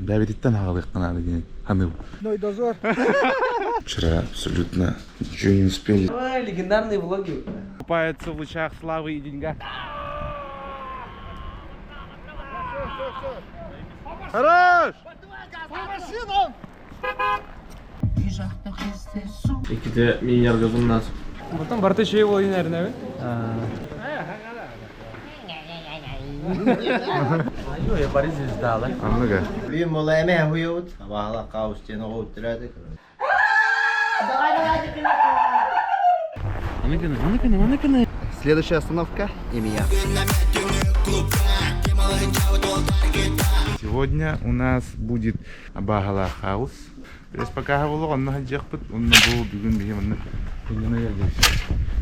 Бэбититтэн аҕалыахха наада диэн саныыбын. Ной дозор. Вчера абсолютно ничего не успели. Ой, легендарные влоги. Купается в лучах славы и деньгах. Хорош! Иккитэ миинньэргэ буннаас. Потом барыта үчүгэй буолан эрнэбин. Ой, бары звездалар. Анныга. Блин, молайме хуйабыт. Абаһала хаус диэн оҕо үттэрээдик. Следующая остановка – Имия. Сегодня у нас будет Абаһала хаус. Пресс пока болук, онно сылдьыахпыт. Онно бу бүгүн биһи манна иннина келдибит.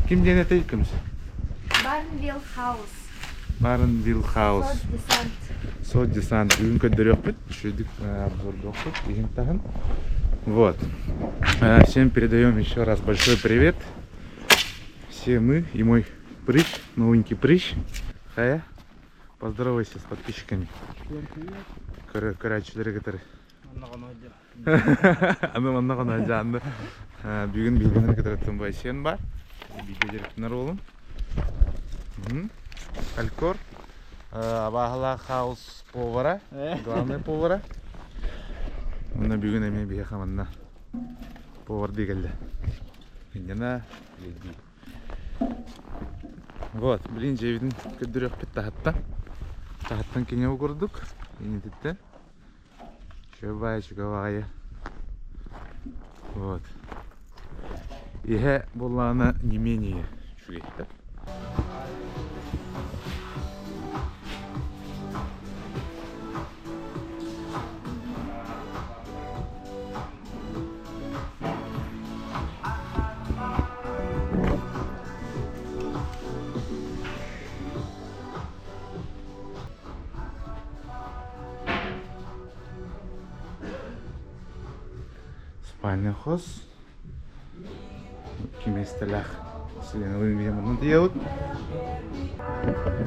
Ким диэн этэй кимс? Барнвилл Хаус. Барнвилл Хаус. Сот десант. Сот десант. Бүгүн көрдөрүөхпүт. Үчүгдүк обзордуохпут. Иһин таһын. Вот. Всем передаем еще раз большой привет. Все мы и мой прыщ, новенький прыщ. Хая, поздоровайся с подписчиками. Көрөөччүлэри кытары. Аны манна ғана жанды. Бүгін биһигини кытары Тымбайсен бар. Биге директор болым. Алькор. Абаһала хаус повара, главный повара. Онна бүгүн эми биһиэхэ манна повар дигелле. Иннена леди. Вот, блин, дьиэбитин көрдөрүөхпүт таһаттан. Таһаттан киҥэ курдук. Инититтэн. Чөбай, чугавайы. Вот. Иһэ буллаана не менее үчүгэй да. Спальный хос. Кимиэстэлээх силеновый манна тиийэбит.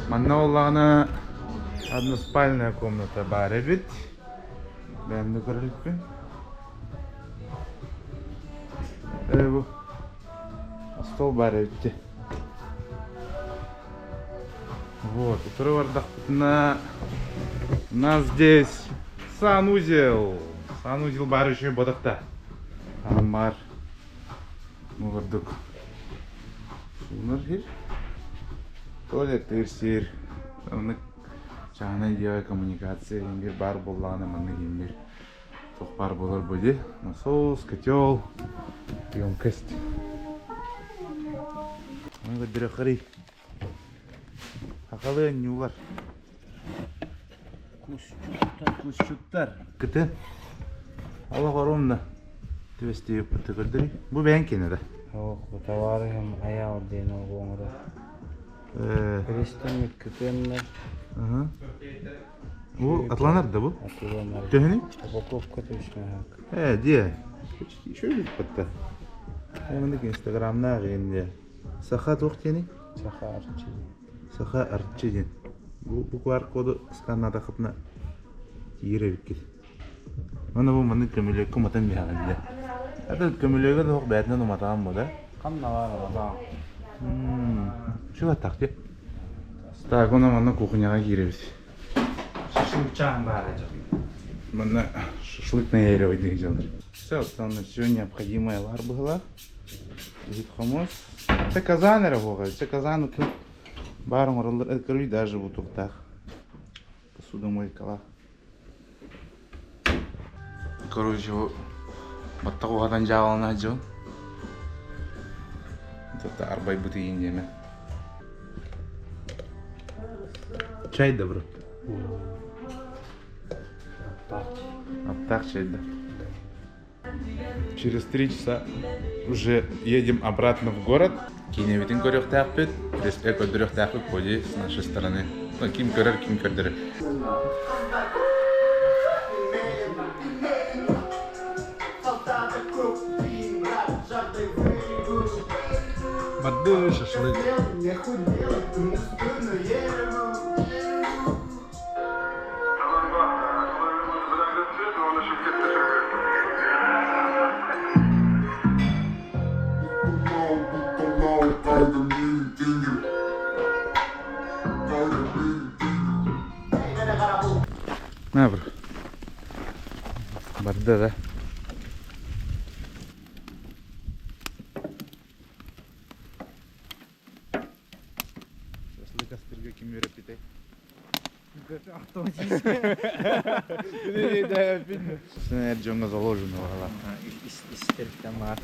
Манна буоллаҕына односпальная комната баар эбит. Бэйэм да көрө иликпин. Бу остуол баар эбит. Вот, утары бардахпытына у нас здесь санузел. Санузел баар еще бодохта. Бар. Мугурдук. Суунар сир. Туалеттир сир. Оннук чааһынай дьиэҕэ коммуникация иҥгир баар буоллаҕына маннык иҥгир туох баар буолар бу дии. Насос, котел, емкость. Аны көрдөрөххөрүй. Хахалы ньуулар. Кусчуттар. Кыты. Олох оромна. Түбэстиэппит көрдөрүй. Бу бэйэн киэнэ да. Ох, бу товарыһым айаал диэн оҕо оҥорор. Перестэммит кытыаннар. Бу атланар да бу? Атыланар. Төһөнүй? Упаковка точно. Э, дие. Еще битпатта. Мындык инстаграмна генде. Саха туох диэний? Саха Арчи. Саха Арчи диэн. Бу бу QR коду сканнаатаххытына тиийэр эбиккит. Аны бу маннык көмүлүөккэ уматан биһэҕин дьэ. Это көмүлүөгө да суох бэйэтинэн уматаҕын бу да? Ханна баар алаҕа. Чего так ти? Так, онон манна кухняҕа киирэбит. Шашлыкчаан баар дьон. Манна шашлык наяривать диэн дьоннор. Все, там все необходимое лар быһылаах. Иһит хомус. Это казан эрэ буоҕа. Это казан тут баар оҥороллор көрүй даже бутуктаах. Посудомойкалаах. Короче, баттах уһатан дьаалана дьон. Тут арбайбыт иин диэмэ. Чай добро. Аптаах чай да. Через 3 часа уже едем обратно в город. Киинэбитин көрүөхтээхпит, көрдөрүөхтээхпит поди с нашей стороны. Ну, ким көрөр, ким көрдөрөр. Барды шашлык. На бр. Барда да. Шашлык астырга ким үөрэппитэй? Эр дьоҥҥо заложено баҕала. Истерикten var.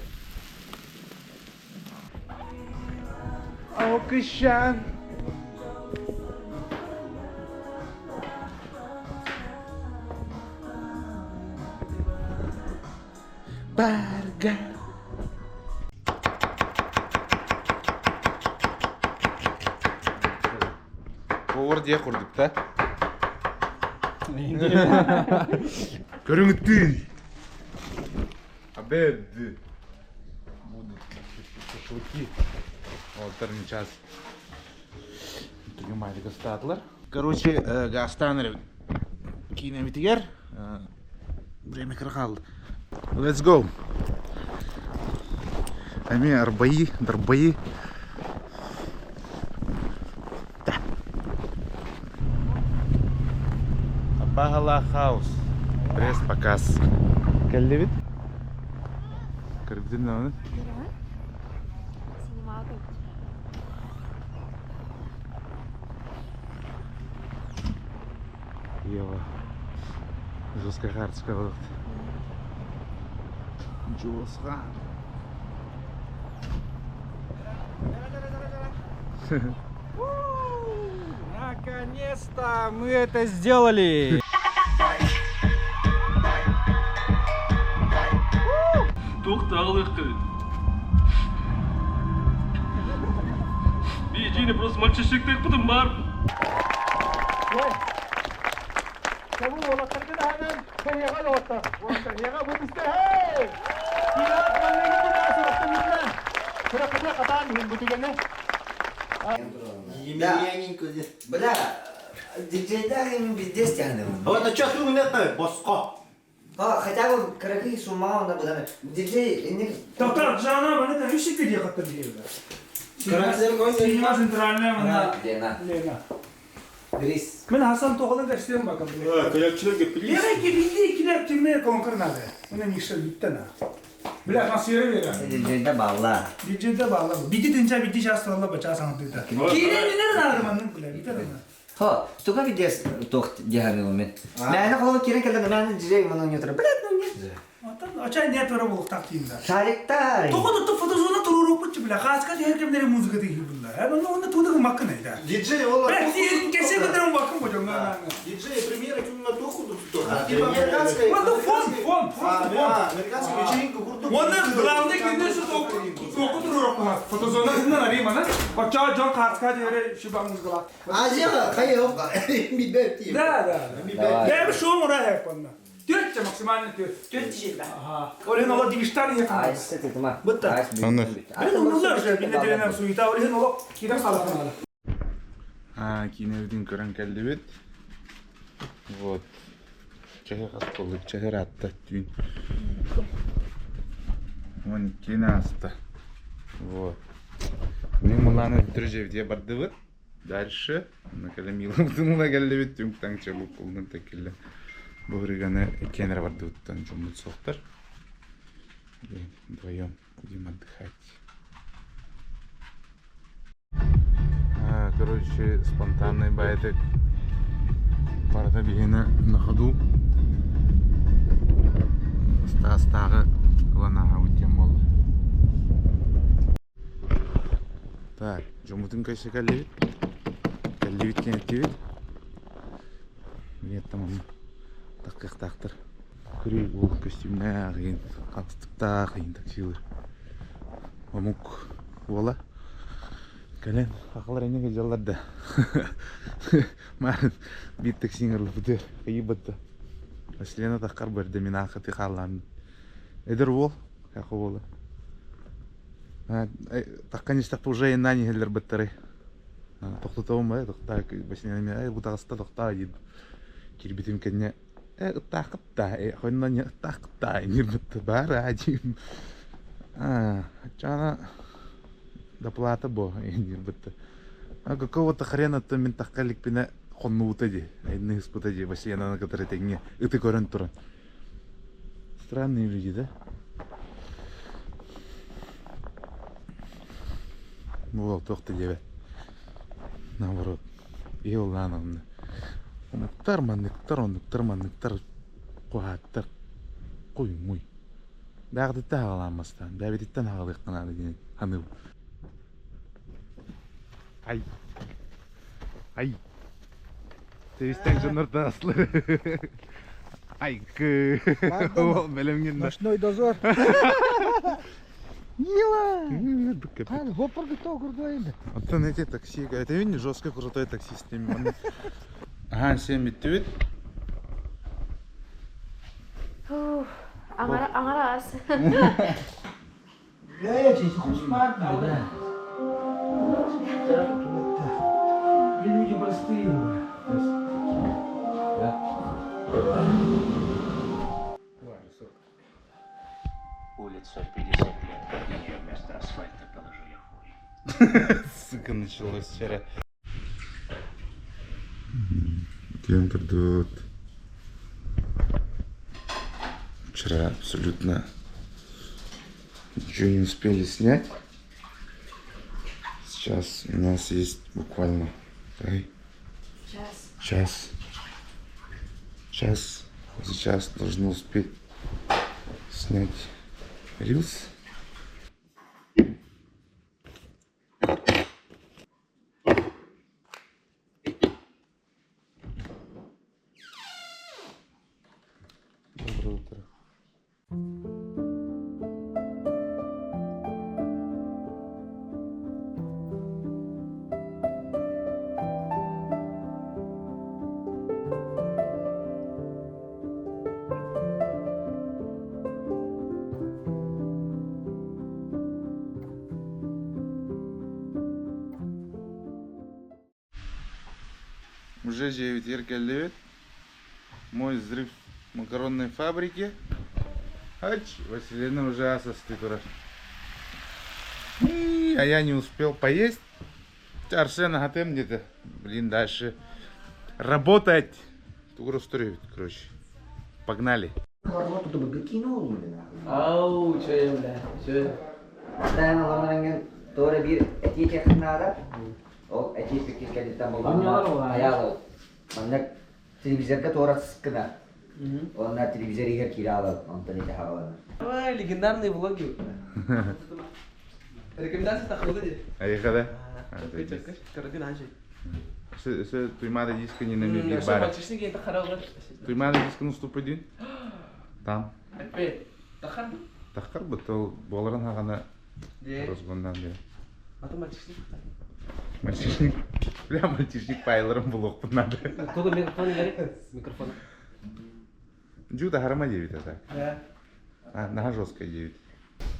Окышан. Барга. Повар дьиэ курдук да? Көрүҥүттүүн! Обед! Будут шашлыки. Олтарын час. Түгүн стаатылар. Короче, газтан эрэ киинэбитигэр время кыра хаалла. Let's go! Эмиэ арбайыы, дарбайыы. Абаһала хаус. Пресс-показ. Кэллибит? Көрбүтүм даҕаны. Синемаға көрбүт. Ева. Жесткая карточка вот. Жосқа. Наконец-то мы это сделали! Бля, диджейдар им пиздец тянет. Вот, а чё ты это, боско? А, хотя бы караки с ума он об Диджей, не... Доктор, жана, мы это вещи переехать Синема центральная, мына. Лена. Лена. Грис. Мен Хасан тоғылын кәштен бакам. Лена кибинде икилер кимне конкур нады. Мына микшер битте на. Бля, насыйры бера. Диджейда балла. Диджейде балла. Биди тинча биди шастырла бача саңдыда. Кире билер нады манның бля, бите да. Хо, столько видес тохт дияны мен. Мәне қолы керек келді, мәне диджей мұны не тұр. Блядь, ну нет. Отан ача нет вара болук тактиында. Шариктар. Тоғыды ту фотозона турурук бутчу бля. Хаска her кемдери музыка дейи бұнда. Ә, ну онда тудыгы маккын айда. Диджей, ол... Бля, сен кесе көтерем бакын божом. Диджей, премьера күн на тоху тут. Типа американская... Онда фон, фон, просто фон. Американская вечеринка курдук. Онда главный күндө шу току турурук фотозона күндөн арыйм ана. Бача жон хаска жери шуба музыкала. Азия, хайы, мидбет. Да, да. Да, шоу мура хеп онда. Төртче максимально төрт. Төрт диджей, да. Ага. Олен ола дигиштар якын. Айс, это ма. Бытта. Мен умузар же бинде деленем суйта, олен ола кирен халакын ала. Киинэбитин көрөн кэллибит. Вот. Чэхэ хас чэхэр атта түүн. Он киинэ аста. Вот. Мен муланы түржевде бардыбыт. Дальше. Накале милабытын кэллибит түн таң чабып болдун текиле. Бугрыганы кенер бардыбыттан жумут соқтар. Вдвоем будем отдыхать. Короче, спонтанный байтек. Барда бигене на ходу. Стастағы ланаға өткен болды. Так, жумутун кайсы каллибит? Каллибит кенеттибит. Нет, там таққықтақтыр. Күрей ол костюмне қиын, қалыстықта қиын таксилер. Омук бола. Кэлэн хахалар энеге жалларда. Марын бит таксиңерлы бутер, кыйбатта. Василена таққар берді мен ақыты қалам. Эдер бол, қақы бола. Таққан истақпы уже нани хеллер баттары. Тоқтатауым ба, тоқта, Василена мен, ай, бутағыста тоқта, дейді. Кирбитим кәне, тақытта, хойнан тақытта, не бітті бар, адим. Чана доплата бо, не бітті. А какого-то хрена то мен таққалик пене Хоннубута дии, айанныыспыта дии, Васиянаны кытары тэҥҥэ ыты көрөн туран. Странные люди, да? Буол туох да диэбэт. Наоборот, и оллаан онно. Омуктар манныктар, оннуктар манныктар, куһааттар, куй-муй. Бэҕдиттэн аҕалаан бастаан, бэйэбититтэн аҕалыахха наада диэн саныыбын. Ай. Ай. Тэбистэн дьоннортон аслы. Айгы. Бэлэмҥин да. Ночной дозор. Мила! Оттон эти такси, это не жестко крутой таксист. Ага, всем бүттүбүт. Аҥара аҥара ас. Люди простые. Улица 50 лет, на нее вместо асфальта положили хуй. Сука, началось вчера. Кем придут? Вчера абсолютно ничего не успели снять. Сейчас у нас есть буквально ай, Час. час. Час. Сейчас должны успеть снять рилс. Доброе утро. Уже дьиэбитигэр кэллибит. Мой взрыв макаронной фабрики. Ач, Василина уже ас астыы турар. А я не успел поесть. Арсен аһатыам диэтэ. Блин, дальше работать. Тугур устроит, короче. Погнали. Ау, чё бля, чё? Тайна олорон туора биир этии технаада. Ол этии иккис кэлиттэн буллаҕына айаал маннык телевизорга туора сыскына. Уонна телевизор иһэр киирэ аалар, онтон ити хааланар. Ой, легендарные влоги. Рекомендации тахылды ди. Айыха да? Карадин ажи. Өссө Туймаада диска не намебир баар. Мальчишник это харалар. Туймаада дисканы уступпут Там. Опять. Тахар. Тахар бут ол буоларын хаҕана розгоннан диэн. А то мальчишник. Мальчишник. Бля, мальчишник файларын булуохпун надо. Только микрофон говори. Микрофон. Джуда харама 9 это. Да. А, нога жесткая 9.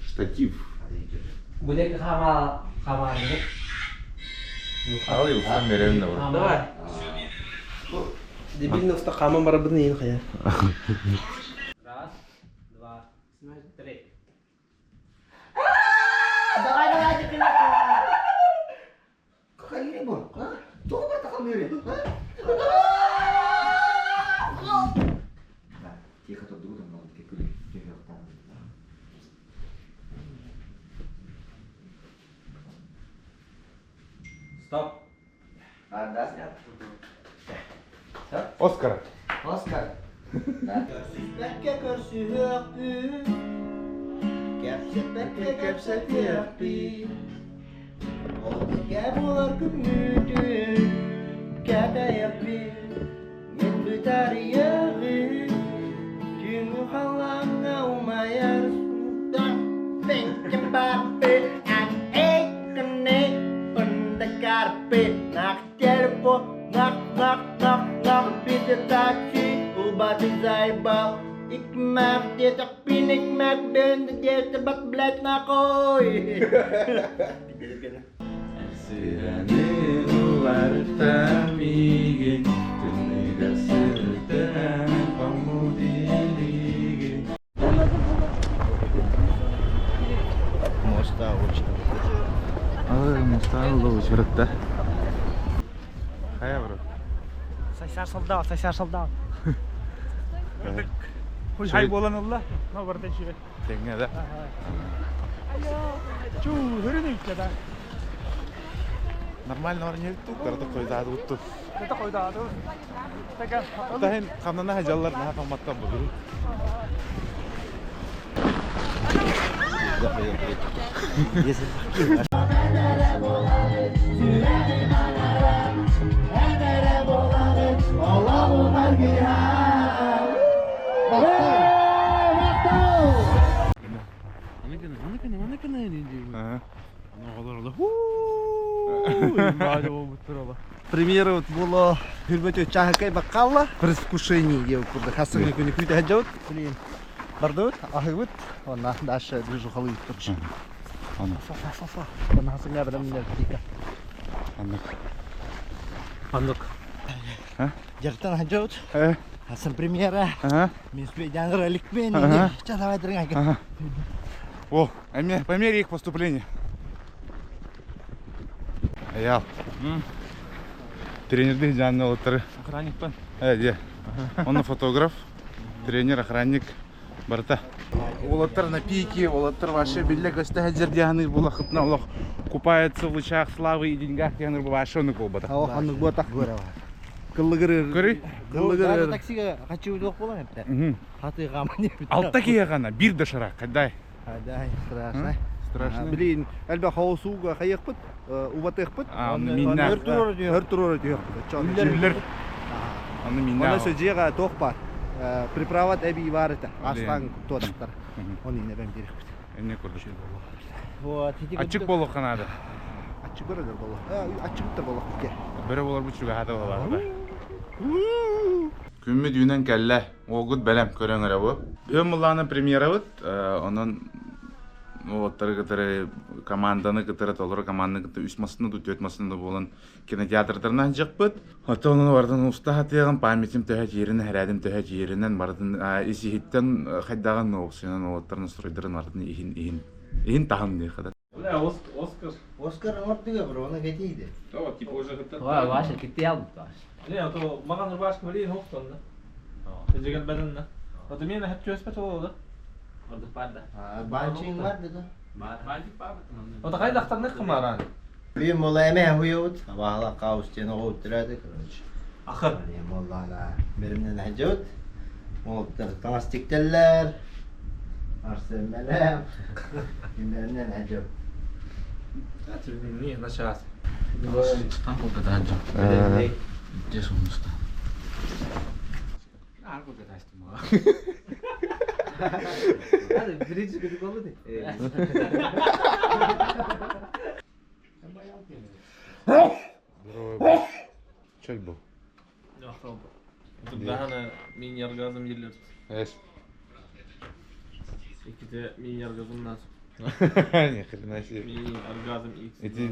Штатив. Будет хама хама. Ал устан беремин да Давай. Дебильно уста хама барабын ең хая. Раз, два, три. Давай, давай, Какая бу? А? Тоҕо барта хамыыры? Тихо турдубут онно Стоп. Да? Оскар. Оскар. Да. Көрсүспэккэ көрсүһүөхпүт, кэпсэппэккэ кэпсэтиэхпит. Ол кэ буолар күммүтүн кэтэйэхпит, мин бүтэрийэҕин, түүҥҥү халлааҥҥа умайар Thinking about it and aching on the carpet. Knock telephone, knock, knock, knock, knock, busy taxi, Убаты заебал. Ik maak dit, ik pin, ik maak ben, dit, wat blijft naar kooi. Сирэни уларыта миигин, түннүгэ сырытан помудилигин. Моста очень. Ой, моста улуу сырытта. Хайа бро. Сайсар солдат, сайсар солдат. Хуй буолан ылла, но барытын үчүгэй. Тэҥҥэ да. Чуу, хөрүн үччэ да. Нормально оонньуйбут, кырата хойутаатыбыт. Кырата хойутаатыбыт. Таһын хамнана сылдьаллар наһаа тоҥмоттор бу. Премьера вот было хүрбөтө чаһыкай баккалла предвкушении диэн курдук хасыгы күнү күүтэ сылдьабыт блин бардыбыт аһыыбыт уонна дальше движухалыы турчу Онно хасыҥҥа бэлэмнэр дика Аннык. Аннык. Дьартан сылдьабыт Хасан премьера Мин спейдян роликпен Ча давай дырыңа О, по мере их поступления. Аял. Тренердик жанны олоттары. Охранникпын. Э, Он фотограф, тренер, охранник. Барыта. Уолаттар на пике, уолаттар вообще биллэ көстө сылдьар диэханы булахытна олох купается в лучах славы и деньгах диэханы вообще оннук буолбата. О, оннук буотах. Кыллыгырыр. Көрүй? Кыллыгырыр. Таксига хочу дуох буолан эптэ. Хаты гамани. Алта киһи бир доширак, кайдай. Кайдай, страшно. Страшно. Блин, элбэх хоусууга хайыахпыт, убатыахпыт. Миннэ. Өр турар, өр турар түһүөхпүт. Үллэр. Аны миннэ. Оны сөдьиэҕэ туох баар? Приправат эбии баар этэ. Астаан туотахтар. Оны инэ бэм биэриэхпит. Энне курдук. Вот. Ачык буолуохха наада. Ачык бөрөлөр боло. Ачык да боло. Бөрө болор бу чугаһата болар. Күммүт үүнэн кэллэ. Уолгут бэлэм көрөҥ эрэ бу. Бүгүн былаана премьерабыт. Онон уолаттары кытары команданы кытары толору команданы кытта үс массыына дуу, түөрт массыына буолан кинотеатрдарынан дьахпыт. Оттон ону барытын уста хатыаҕын, памятим төһө тиийэринэн, эрээтим төһө тиийэринэн барытын ис иһиттэн хайдаҕын уопсайынан уолаттар настройдарын барытын иһин иһин иһин таһын диэххэ да. Бля, Оскар. Оскар оҥордуга бро, оны кэтииди. То, типа уже готов. Вася, китти албыт Вася. Не, а то маган рубашка блин, охтонна. Жигал баданна. Вот мен хәп чөспә толды. Ордук бар да. Банчиң бар деди. Банчик бар. Вот кайда ахтарны кымаран. Бин молайме хуйут. Абахала каус тен оғут тирәде, короче. Ахыр. Моллана беримнен хәҗәүт. Молттар таңас тиктелләр. Арсен мәләм. Беримнен хәҗәүт. Не, началось. Birinci gıdık oldu de. Чөл был. Даһаны мини-оргазм елер. Эс. Иките мини-оргазм нас. Ни хрена себе. Мини-оргазм X. Эти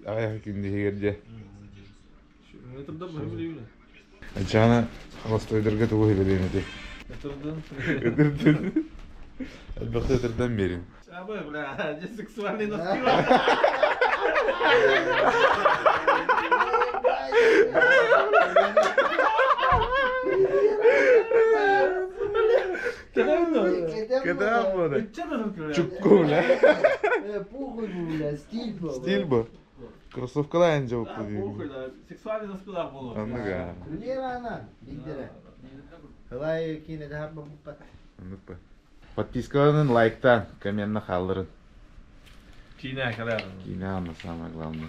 аяқ күнде егерде. Это да, мы Ачана холостойдерге тугу билен эти. Этырдын. Өтүрдүн. Элбэхте өтүрдөн берин. Абы, бля, здесь сексуальный носки. Кеда буду? Чукку, бля. Похуй, бля, стиль был. Стиль бу. Кроссовкалар энже болуп Похуй, да. Сексуальный носкилар болот. Анныга. Лера биддere. Хылай кине да бу. Аннык Подпискаларын, лайктан, комментна халдырын. Кийне калар. Кийне аны самое главное.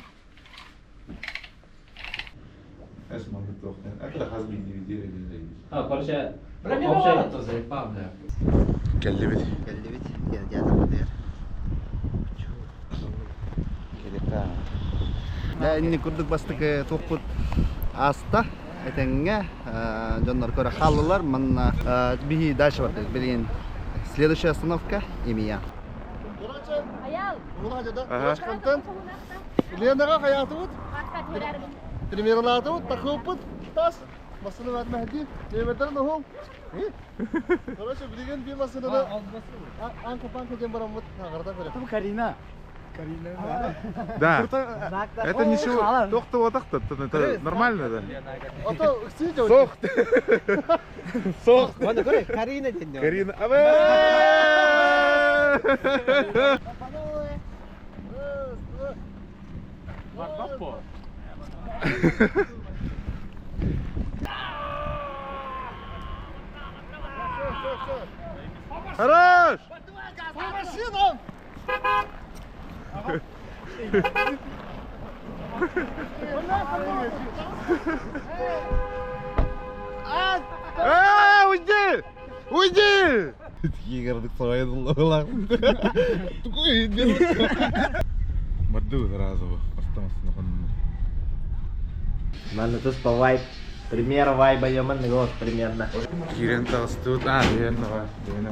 А, короче, вообще заебал, бля. Келлибит. Келлибит. Кинотеатр бутер. Да, инни курдук бастык тохпут аста. Этеңге дьоннор көрө хааллылар манна биһи дальше бардык. Билигин следующая остановка Имия. Аял. Ага. Ленаға хаятыбыт, премьералаатыбыт, тахыппыт, тас, массыны бат мәһди, нөмердер нохум. Короче, билген бир массыны да анка панка дем барамыт, ағарда көрө. Бу Карина. Да. Это ничего, тохтуотах-то, это нормально, да? Сох. Сох. Карина день. Карина. Хорош! По машинам! Э, уйди! Уйди! Барды сразу Манна туспа вайб, пример вайба яман вот примерно. Киирэн таҕыстыбыт, а, биэн давай, биэнэ.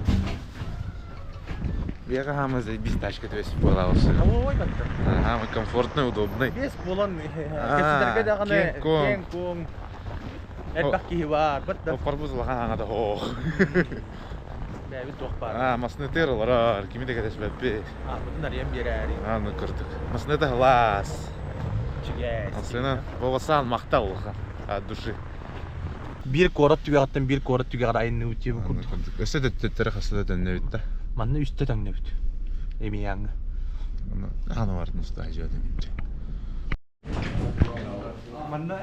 Биэҕэ хаама заебись тачка түбэспит буолаабысы. Ага, комфортный, удобный. Бес буолан кэпсэтэргэ даҕаны киэҥ-куоҥ элбэх киһи баар. Оппарбыз улахан аҥата ох. Бэйэбит туох баар. А, масынытыр олорор, кими да кэтэспэппит. Ааппытын арыйан биэрээри. Аны кырдык. Масыныта хылаас. Чигэс. Масына Вовасан махтал улахан от души. Биир куорат түгэҕиттэн биир куорат түгэҕэр айанныыбыт диэбит курдук. Өссө төттөрү хаста да төннөбүт да. Манна үстэ төҥнөбүт. Эмиэҥ. Аны бардын уста ажыатын. Манна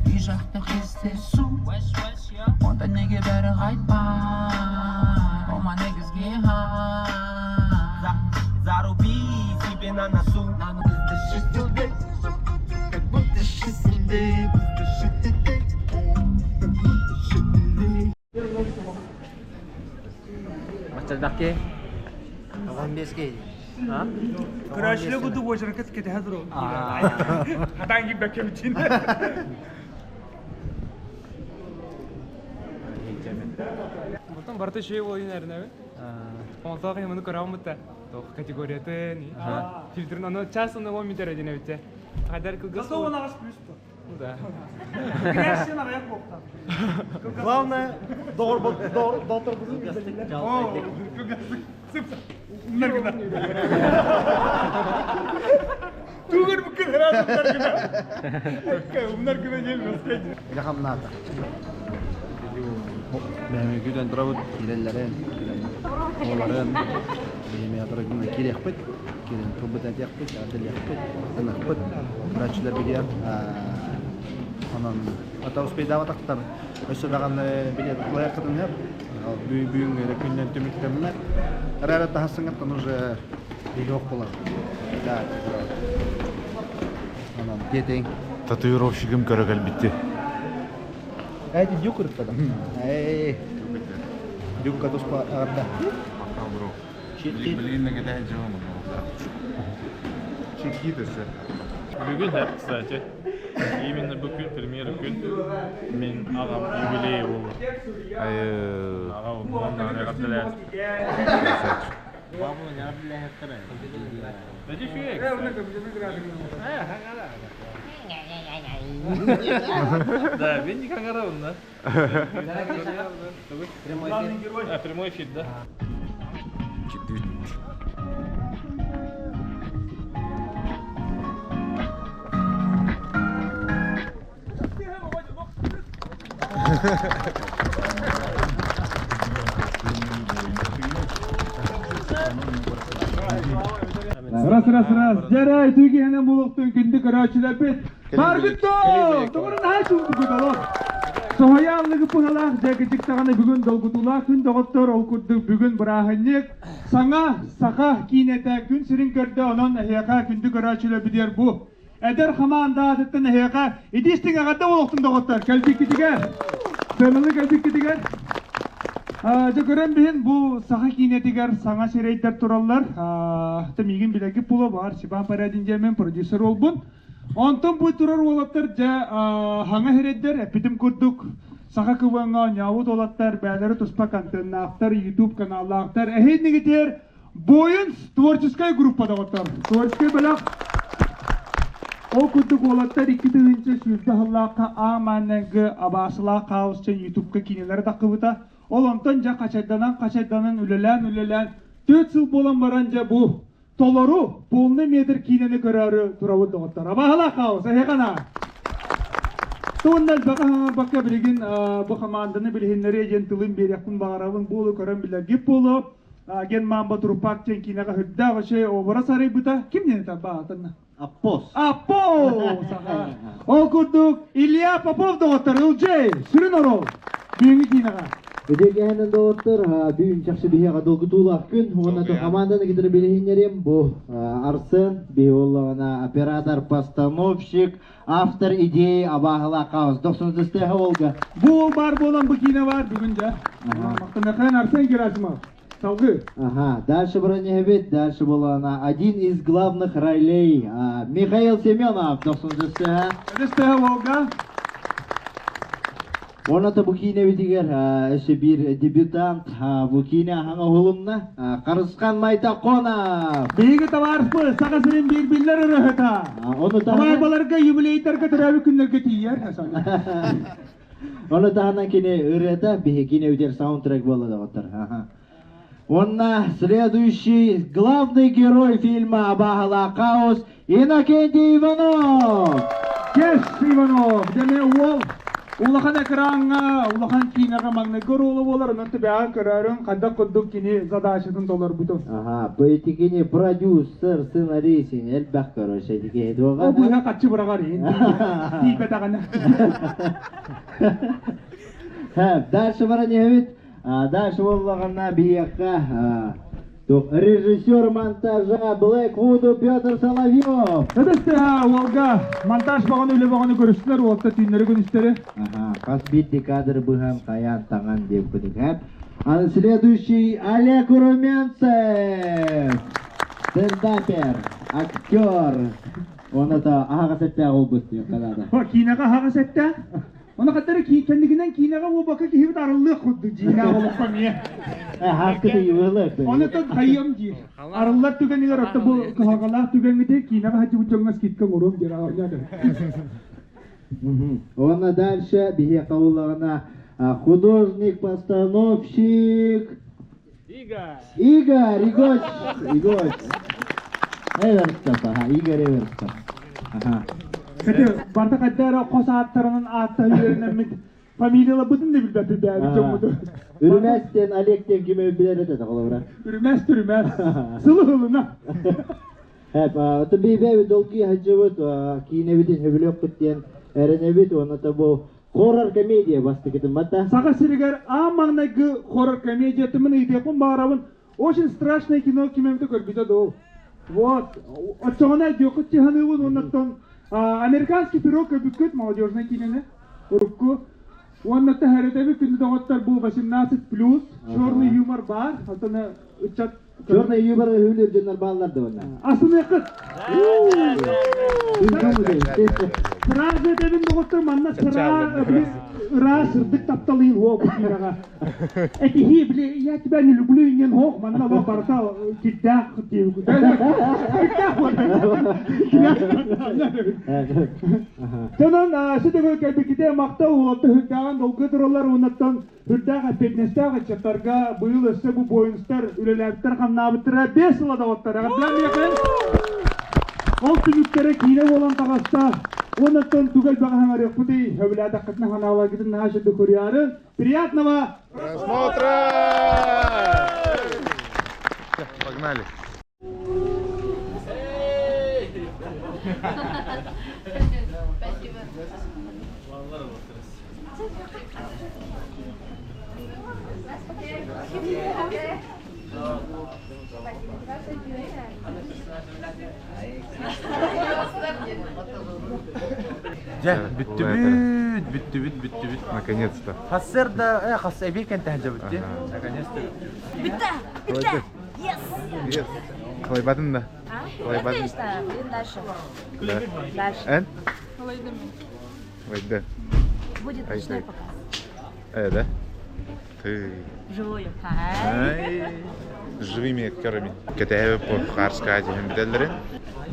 Үй жақта кездесу онда неге бәрі қайтпай ома негізге Заруби себе на носу. Маччалбакке. Көрөөчүлэр курдук уочаракка кэтэһэ турабыт. Хатаан киирбэккэ бүтүн. Потом барыта үчүгэй буолан эрэнэбин. Онтон кыһыммыны көрөҕүм да туох категориятын, фильтрин ону час ону он метр диэн эбитэ. Хайдар кылгас Зато он аҕыс плюс то. Ну да. Кирээссин аҕыйах буолта. Главное, доҕорбутун Кылгастык. Сып. Умнар гына. Тугар буккун храс умнар гына. Умнар гына диэн өскөй. Дьахамнаата. Бэйэми күтэн турабыт, киирэллэрин, оҕолорун, биһиэхэ турагына киириэхпит, киирэн тылбыт этиэхпит, эҕэрдэлиэхпит, ынахпыт, көрөөччүлэр билиэн, онон ата успейдаабатахтар өссө даҕаны билиэт ылыаххытын сөп, бүгүҥҥү эрэ күннэн түмүктэммэт, эрэ таһассыҥҥыттан уже биһиги буолар. Да, онон тиэтэйиҥ. Татуировщигым көрө кэлбитти. Эти дюк ырыттадым. Эй, дюкка туспа аҕарда. Блин, нагадай дьон. Чекитасы. Бүгүн, кстати, именно бу күн премьера күн мин аҕам юбилей буолла. Аҕам уонна эҕэрдэлээн. Да, мен никак да. Главный герой. А, прямой эфир, да? Раз, раз, раз. Дьэрэ, үтүгүһэнэн булуктун күндү көрөөчүлэрбит. Баргытто! Тоҕурун наһаа чуумпугут олох. Соһуйааллыгы пыһалаах дьэ даҕаны бүгүн долгутуулаах күн доҕоттор ол курдук бүгүн бырааһынньык саҥа саха киинэтэ күн сирин көрдө онон эһиэхэ күндү көрөөчүлэрбитигэр бу эдэр хамаанда аатыттан эһиэхэ итиистиҥ эҕэрдэ буолуохтун доҕоттор кэлбиккитигэр сыаналы кэлбиккитигэр Дьэ көрөн биһин бу саха киинэтигэр саҥа сирэйдэр тураллар. Та миигин билэргит буолуо баар Степан Порядин диэммин продюсер уолбун. Онтон бу турар уолаттар дьэ хаҥа сирэйдэр эппитим курдук саха КВН-ҥа оонньообут уолаттар бээлэри туспа контеннаахтар, YouTube каналлаахтар. Эһииннигитигэр Буойун творческай группа доҕоттор. Творческай бөлөх. Ол курдук уолаттар 2020 сыллаахха аан маҥнайгы Абаасылаах хаос диэн ютубка киинэлэри таххыбыта. Ол онтон дьэ хачайданан-хачайданан үлэлээн-үлэлээн 4 сыл буолан баран дьэ бу толору полный метр киинэни көрөөрү турабыт доҕоттор. Абаһалаах хаос, эһиэхэ наа! Туонна элбэҕи хаҥарбакка билигин бу хамаанданы билиһиннэриэ диэн тылын биэриэхпин баҕарабын. Буолу көрөн билэргит буолуо. Ген Мамба Трупак диэн киинэҕэ үрдээх үчүгэй образ арыйбыта. Ким диэн этэр баатынна? Аппос. Аппос! Ол курдук Илья Попов доҕоттор Ылдьай сүрүн оруол бүгүҥҥү киинэҕэ. Үтүөкэһинэн доҕоттор, бүгүн чахчы биһиэхэ долгутуулаах күн уонна хамаанданы кытары билиһиннэриэм. Бу Арсен, биһи буоллаҕына оператор, постановщик, автор идеи абааһылаах хаос. Дохсун Ольга. Бу уол баар буолан бу киинэ баар бүгүн дьэ. Махтаныаххайын Арсен Герасимов. Салгыы. Ага, дальше броневик, дальше была она один из главных ролей. Михаил Семенов, дохсун ДСТ. ДСТ Волга. Уонна бу киинэбитигэр өссө биир дебютант бу киинэ аһаҥа уһулунна Харысхан Майтаконов. Биһиги табаарыспыт Саха сирин биир биллэр ырыаһыта. Ону Таһаайбаларга юбилейдарга төрөөбүт күннэргэ тиийэр. Ону таһынан кини ырыата биһи киинэбитигэр саундтрек буолла доҕоттор. Уонна следующий главный герой фильма «Абааһылаах хаос» Иннокентий Иванов! Кеш Иванов! Дьэ уол улахан экраҥҥа, улахан киинэҕэ маҥнайгы оруола буолар, онон түбэҕэ көрөөрүҥ хайдах курдук кини задачатын толорбутун. Ага, бу продюсер, сценарист, элбэх короче, киһи Ол быыһа хаччы быраҕар иһин тиийбэтэҕинэ. Дальше баран иһэбит. Дальше буоллаҕына биһиэхэ режиссер монтажа Black Voodoo Петр Соловьев. Ыдыстыһа уолга монтаж баҕаны үлэ баҕаны көрүстүлэр уолта түүннэри күнүстэри. Ага, хас биирдии кадры быһан хайаан таҥан диэн курдук. А следующий Олег Румянцев. Стендапер, актер. Он это аһаҕас эттээх олбут диэн канада. Киинэҕэ аһаҕас эттээх? Оны хаттары кэнникинэн киинэҕэ буолбакка киһибит арыллыах курдук дьиҥнээх олоххо эмиэ. Хааскыты юылы. Оны тон хайыам диир. Арыллар түгэнигэр отто бу кыһалҕалаах түгэҥҥитигэр киинэҕэ сылдьыбыт дьоҥҥо скидка оҥоруом диир аҕаллаах. Уонна дальше биһиэхэ улаҕана художник, постановщик Игорь. Игорь, Игорь, Игорь. Эверстов, ага, Игорь Эверстов. Ага. Барда хайда хос ааттарынан ааттаһы үөрэнэммит фамилияларбытын да билбэппит бэйэбит дьоммуту. Үрүмэс диэн Олег диэн кими билэр этэ холобура. Үрүмэс түрүмэс. Сылы ылына. Ото бибэбит долгуй хадьыбыт киинэбитин хөбүлүөхпүт диэн эрэнэбит уонна бу хоррор комедия бастакытын бата. Саха сиригэр аан маҥнайгы хоррор комедиятын ыйытыахпын баҕарабын. Очень страшное кино кимэмтэ көрбүтэ доо. Вот. Оччоҕуна өйдүөххүт чыһаныыбын уоннаттан американский пирог көрбүккүт молодежный кинини урукку. Уонна тэһэрэтэбит күндү доҕоттор бу 18 плюс черный юмор баар. Оттон ыччат Черный юмор өһүлүр дьоннор бааллар да онно. Асыныаххыт! Сразу этэбин доҕоттор манна сыра ыраас сырдык тапталыын хуох бу киинэҕэ. Этиһии били я тебя не люблю инген хуох манна олох барыта кирдээх Кирдээх Тонон сүтөгөл кэлбиккитэ махтал уолатта үрдээҕин долгуй тураллар уоннаттан Үрдээх эппиэтинэстээх ыччаттарга быйыл өссө бу буойунстар үлэлээбиттэр хамнаабыттара 5 сыла доҕоттор. Эҕэрдэлээн миэхэ. Ол түмүктэрэ киинэ буолан таҕыста. Уоннаттан тугу элбэҕи хаҥарыахпытый? Сөбүлээтэххитинэ ханааларгытын наһаа үчүгэй көрүөҕүҥ. Приятного просмотра! Погнали! Спасибо. Дьэ, бүттүбүт, бүттүбүт, бүттүбүт. Наконец-то. Хассыарда, э, хас эбиэт кэнтэһэн дьабытти. Наконец-то бүттүбүт. Бүтэ! Бүтэ! Yes! Yes. Қалайбадың да? Қалайбадың? Конечно, будем дальше. Да. Дальше. Эн? Войда. Будет ночной показ. Э, да? Ты. Вживую. Хай. Живыми актерами. Кэтэһэбит бу Харская диэн бүтэллэрин.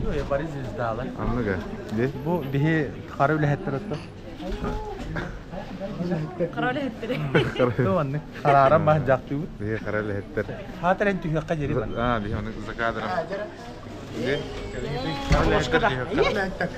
Ой, бары звездалар. Анныга. Де? Бу биһи хара үлэһиттэр отто. Хара үлэһиттэр. Туонны. Харааран баһ жактыбыт. Биһи хара үлэһиттэр. Хаатыран түһүөххэ дери бар. А, биһи оны за кадром. Де? Хара үлэһиттэр түһүөххэ.